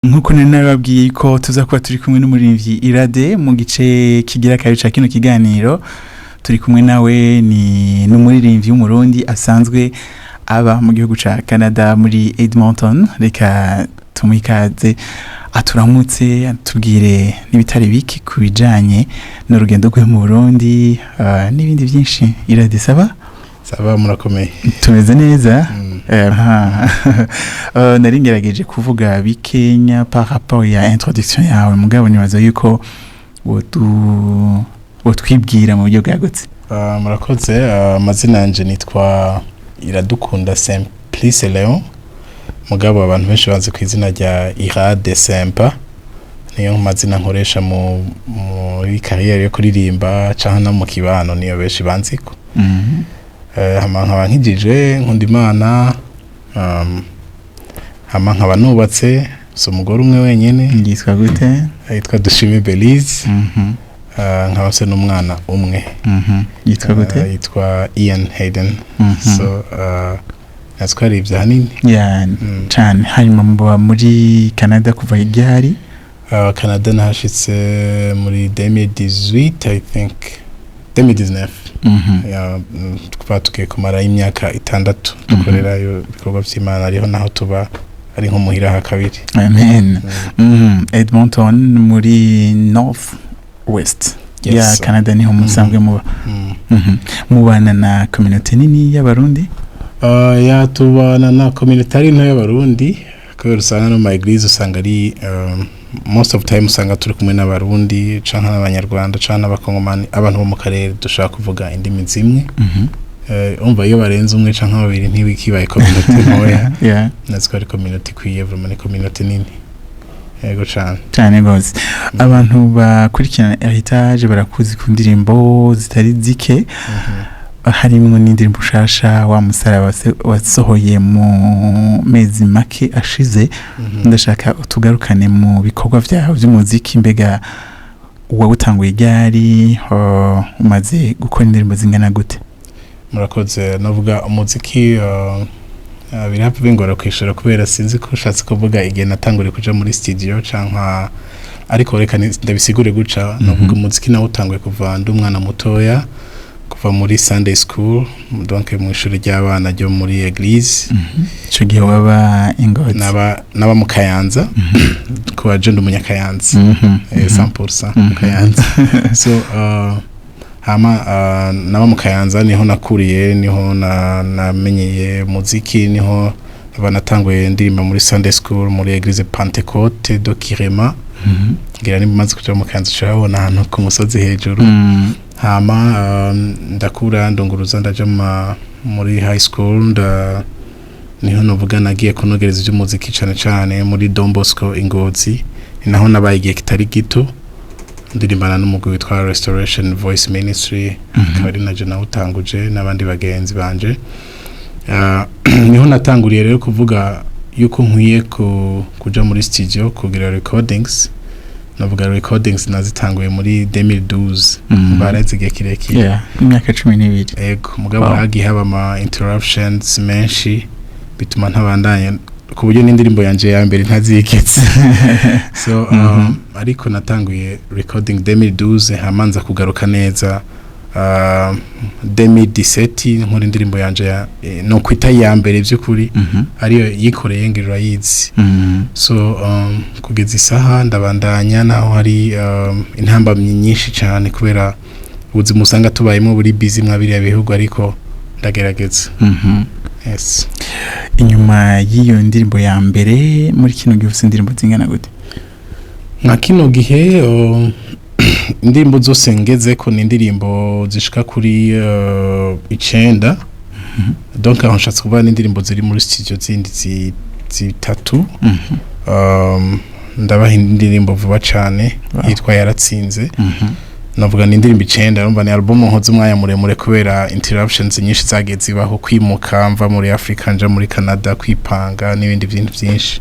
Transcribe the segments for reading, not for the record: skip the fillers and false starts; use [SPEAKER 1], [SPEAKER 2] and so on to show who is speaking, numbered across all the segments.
[SPEAKER 1] Nkuko nari nababwiye ko tuza kuba turi kumwe n'umuririmbyi Irade mu gice kigira kabiri ca kino kiganiro, turi kumwe nawe. Ni n'umuririmbyi w'Umurundi asanzwe aba mu gihugu ca Canada, muri Edmonton. Reka tumuhe ikaze, aturamutse, atubwire n'ibitari biki ku bijanye n'urugendo rwe mu Burundi n'ibindi byinshi. Irade, ça va?
[SPEAKER 2] Ça va, murakomeye?
[SPEAKER 1] Tumeze neza. Nari ngerageje kuvuga bikenya par rapport ya introduction yawe, mugabo nibaza yuko wotwibwira mu buryo bwagutse.
[SPEAKER 2] Murakoze. Amazina yanje nitwa Iradukunda Simplice Leon, mugabo abantu benshi bazi ku izina rya Irade Sempa. Niyo mazina nkoresha muri carrière yo kuririmba canke no mu kibano, niyo benshi banziko. Hama nkaba nkijije, nkunda Imana, hama nkaba nubatse, si umugore umwe wenyene.
[SPEAKER 1] Yitwa gute?
[SPEAKER 2] Yitwa Dushime Belize. Nkaba mfise n'umwana umwe.
[SPEAKER 1] Yitwa gute?
[SPEAKER 2] Yitwa Ian Hayden. So natwe ari ibyo ahanini.
[SPEAKER 1] Ya. Cane. Hanyuma muba muri Canada kuva ryari?
[SPEAKER 2] Canada nahashitse muri 2018, I think 2019. Yeah, tukaba tugiye kumara imyaka 6 dukorerayo ibikorwa vy'Imana, ariho naho tuba ari nko muhira ha kabiri.
[SPEAKER 1] Amen. Edmonton muri North West ya Canada niho musanzwe muba? Mubana na communauté nini y'Abarundi?
[SPEAKER 2] Ya, tubana na community ari nto y'Abarundi, kubera usanga no mu ma église usanga ari most of time usanga turi kumwe n'Abarundi canke n'Abanyarwanda canke n'Abakongomani, abantu bo mu karere dushaka kuvuga indimi zimwe. Umva, iyo barenze umwe canke babiri ntibikibaye community ntoya. Natwe ari community ikwiye, vraiment ni community nini, yego cane.
[SPEAKER 1] Cyane rwose. Abantu bakurikirana Heritage barakuzi ku ndirimbo zitari zike, harimwo n'indirimbo nshasha wa musaraba wasohoye mu mezi make ashize. Ndashaka utugarukane mu bikorwa vyawe vy'umuziki. Mbega wawutanguye ryari? Umaze gukora indirimbo zingana gute?
[SPEAKER 2] Murakoze. Navuga umuziki biri hafi bingora kwishura, kubera sinzi ko ushatse kuvuga igihe natanguriye kuja muri studio canka, ariko reka ndabisigure guca. Navuga umuziki nawe utanguye kuva ndi umwana mutoya, kuva muri Sunday school, donc mu ishuri ry'abana ryo muri église.
[SPEAKER 1] Ico gihe waba i Ngozi?
[SPEAKER 2] Naba mu Kayanza, kuba je ndi Umunyakayanza. 100% mu Kayanza. So hama naba mu Kayanza, niho nakuriye, niho namenyeye muziki, niho naba natanguye ndirimba muri Sunday school muri église Pentecôte de Kirema. Ngira nimba maze kuja mu Kayanza ushobora ahantu ku musozi hejuru. Hama ndakura, ndunguruza, ndaja muri high school, niho novuga nagiye kunogereza iby'umuziki cane cane muri Don Bosco i Ngozi. Ni naho nabaye igihe kitari gito ndirimbana n'umugwi witwa Restoration Voice Ministry, akaba ari naje nawutanguje n'abandi bagenzi banje. Niho natanguriye rero kuvuga yuko nkwiye kuja muri studio kugira recordings. Navuga recordings nazitanguye muri 2012. Bareze igihe kirekire.
[SPEAKER 1] Yeah, imyaka 12.
[SPEAKER 2] Ego, mugabo hagiye haba ama interruptions menshi, bituma ntabandanya, ku buryo n'indirimbo yanje ya mbere ntaziketse. So ariko natanguye recording 2012, hamanza kugaruka neza 2017 nkora indirimbo yanje ya no kwita iya mbere by'ukuri, ariyo yikoreye ngira urayizi. So kugeza isaha ndabandanya, naho hari intambamyi nyinshi cyane, kubera ubuzima usanga tubayemo buri busy mwa biriya bihugu, ariko ndagerageza. Yes.
[SPEAKER 1] Inyuma y'iyo ndirimbo ya mbere, muri kino gihe ufite indirimbo zingana gute?
[SPEAKER 2] Nka kino gihe indirimbo zose ngeze ko ni indirimbo zishika kuri 9. Donc aho nshatse kuvuga n'indirimbo ziri muri studio zindi zitatu. Ndabaha indirimbo vuba cane yitwa Yaratsinze. Navuga ni indirimbo 9. Urumva ni album nkoze umwanya muremure, kubera interruptions nyinshi zagiye zibaho, kwimuka mva muri Africa nja muri Canada, kwipanga n'ibindi bintu byinshi.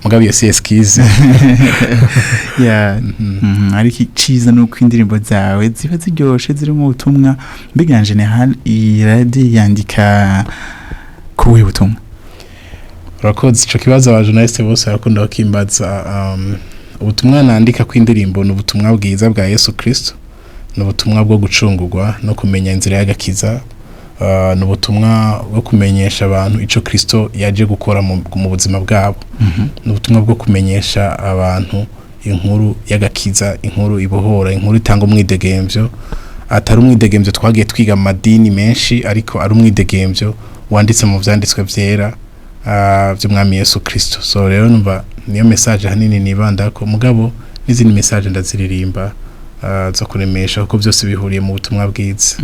[SPEAKER 2] Mugabo iyo si excuse.
[SPEAKER 1] Yeah. Ariko iciza ni uko indirimbo zawe ziba ziryoshe, zirimo ubutumwa. Mbega en général Iradi yandika ku buhe butumwa?
[SPEAKER 2] Urakoze. Ico kibazo aba journaliste bose barakunda bakimbaza. Ubutumwa nandika kw'indirimbo ni ubutumwa bwiza bwa Yesu Kristo, ni ubutumwa bwo gucungurwa no kumenya inzira y'agakiza, ni ubutumwa bwo kumenyesha abantu ico Kristo yaje gukora mu buzima bwabo, ni ubutumwa bwo kumenyesha abantu inkuru y'agakiza, inkuru ibohora, inkuru itanga umwidegemvyo, atari umwidegemvyo twagiye twiga mu madini menshi, ariko ari umwidegemvyo wanditse mu vyanditswe vyera vy'umwami Yesu Kristo. So rero numva niyo message hanini nibandako, mugabo n'izindi message ndaziririmba zo kuremesha, kuko byose bihuriye mu butumwa bwiza.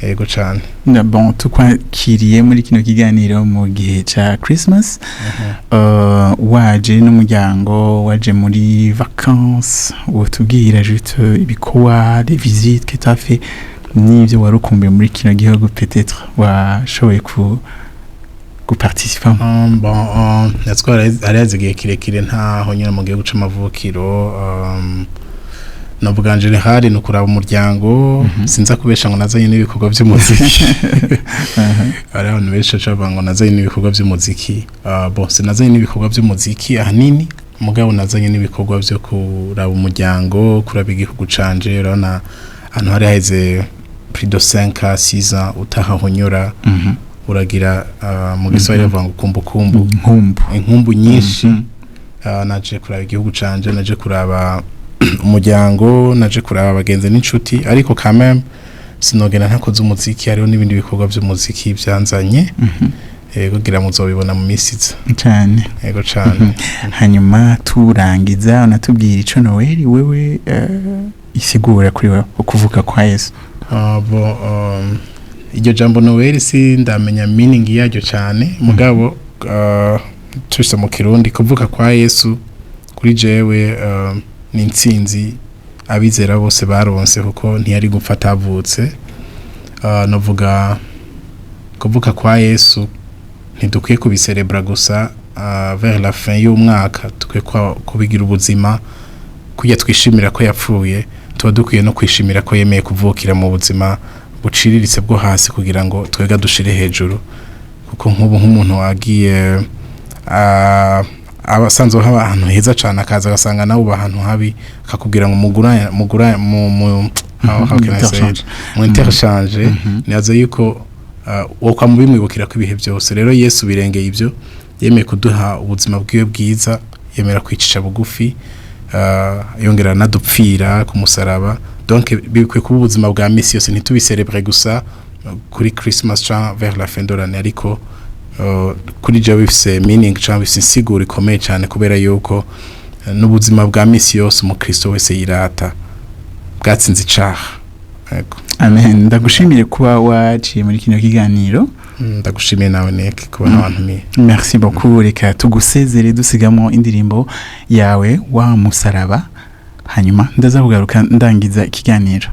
[SPEAKER 2] Yego cane.
[SPEAKER 1] Na bon, tukwakiriye muri kino kiganiro mu gihe ca Christmas, waje n'umuryango, waje muri vacances. Wotubwira juste ibikorwa, les visites que tu as fait, n'ivyo wari ukumbuye muri kino gihugu, peut-être washoboye ku guparticipa?
[SPEAKER 2] Bon, natwara hari haze igihe kirekire ntaho nyine mu gihugu c'amavukiro. Navuga en général ni ukuraba umuryango. Sinza kubesha ngo nazanye n'ibikorwa by'umuziki. Hari abantu benshi baca bavuga ngo nazanye n'ibikorwa by'umuziki. Bon, sinazanye n'ibikorwa by'umuziki ahanini, mugabo nazanye n'ibikorwa byo kuraba umuryango, kuraba igihugu canje. Urabona ahantu hari haheze plus de 5 à 6 ans utahahonyora, uragira mu Giswahili bavuga ngo kumbukumbu.
[SPEAKER 1] Inkumbu.
[SPEAKER 2] Inkumbu nyinshi. Naje kuraba igihugu canje, naje kuraba umuryango, naje kuraba abagenzi n'inshuti, ariko quand même sinogenda ntakoze umuziki. Hariho n'ibindi bikorwa by'umuziki byanzanye. Yego, gira muzobibona mu minsi iza.
[SPEAKER 1] Cyane.
[SPEAKER 2] Yego cane.
[SPEAKER 1] Hanyuma turangiza, unatubwira ico Noel wewe isigura kuri wewe, ukuvuka kwa Yesu.
[SPEAKER 2] Bon, iryo jambo Noel si ndamenya meaning yaryo cyane, mugabo tuse mu Kirundi kuvuka kwa Yesu kuri jewe ni intsinzi abizera bose baronse, kuko ntiyari gupfa atavutse. Navuga kuvuka kwa Yesu ntidukwiye kubiserebra gusa vers la fin y'umwaka, dukwiye kubigira ubuzima. Kujya twishimira ko yapfuye, tuba dukwiye no kwishimira ko yemeye kuvukira mu buzima buciriritse bwo hasi kugira ngo twega dushire hejuru, kuko nk'ubu nk'umuntu wagiye aba asanzwe haba ahantu heza cyane, akaza agasanga nawe uba ahantu habi, akakubwira ngo mugura mugura mu how can I say it?
[SPEAKER 1] Interchange.
[SPEAKER 2] Mu interchange. Nibaza yuko wo kwa mubimwibukira ko ibihe byose. Rero Yesu birengeye ibyo, yemeye kuduha ubuzima bwiwe bwiza, yemera kwicisha bugufi, yongera anadupfira ku musaraba. Donc bikwiye kuba ubuzima bwa misi yose, ntitubiserebre gusa kuri Christmas canke vers la fin de l'année, ariko kuri jewe bifise meaning canke bifise insiguro ikomeye cyane, kubera yuko n'ubuzima bwa misi yose umukristo wese yirata bwatsinze icaha. Yego.
[SPEAKER 1] Amen. Ndagushimire kuba waciye muri kino kiganiro.
[SPEAKER 2] Ndagushimiye nawe Nick kubona wantumiye.
[SPEAKER 1] Merci beaucoup. Reka tugusezere dusigamo indirimbo yawe wa musaraba, hanyuma ndaza kugaruka ndangiza ikiganiro.